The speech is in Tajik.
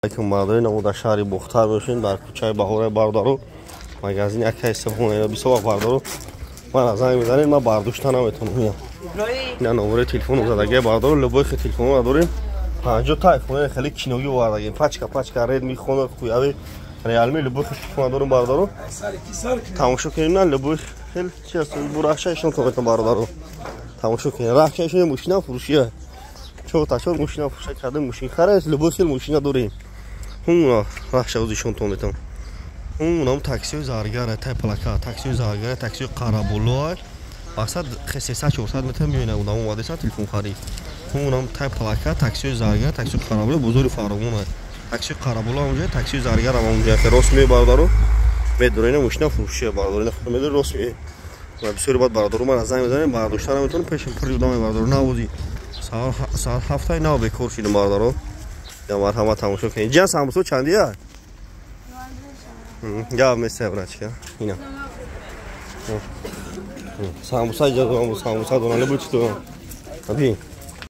Алейкум, бародари намо дар шаҳри Бохтар бошем, дар кӯчаи Баҳораи, бародару. Магазини акаи Субҳон. Бисёр вақт, бародару, ман занг мезанед, ман бардошта наметонам. Ина номери телефону задагия, бародару. Любой хел телефонро дорем. 50 та айфон хеле киноги овардагем, пачка пачка, Редми, Хонор, Хуяви, Реалми, любой хел телефон дорем, бародару. Тамошо кунем на любой хел чи аст. Бурахша ишон тометон, бародару, тамошо кунем. Рахша мошина фурӯшия, чорта чор мошина фурӯша кардем. Мошин хара, любой хел мошина дорем. Ҳуна рахша озишон тометон. Ҳунам таксиҳои заргара, тай плака, таксиҳои заргара, таксиҳои Қарабуллоа. Мақсад, 300-400 метр меоина, одам омадеса телефон харид. Ҳунам тай плака, таксиҳои заргара, таксиҳои Қарабулло, бозори Фаровона. Таксиҳои Қарабулло ҳамҷа, таксиҳои заргара ҳамҷа. Рост меои, бародару, медорина мошина фурӯшия, бародару, медори, рост меои. Ва бисёри баъд, бародару, ман занг мезанем, бардошта наметонам, пешам пури одам, бародару. Навози соат 7-аи нав бекор шидам, бародару. Я марҳамат, тамошо кунед. Ҷан, самбусо чандия? Гап места, брачка. Ина самбуса иҷа дорам, самбуса дорам, любой чи дорам. Би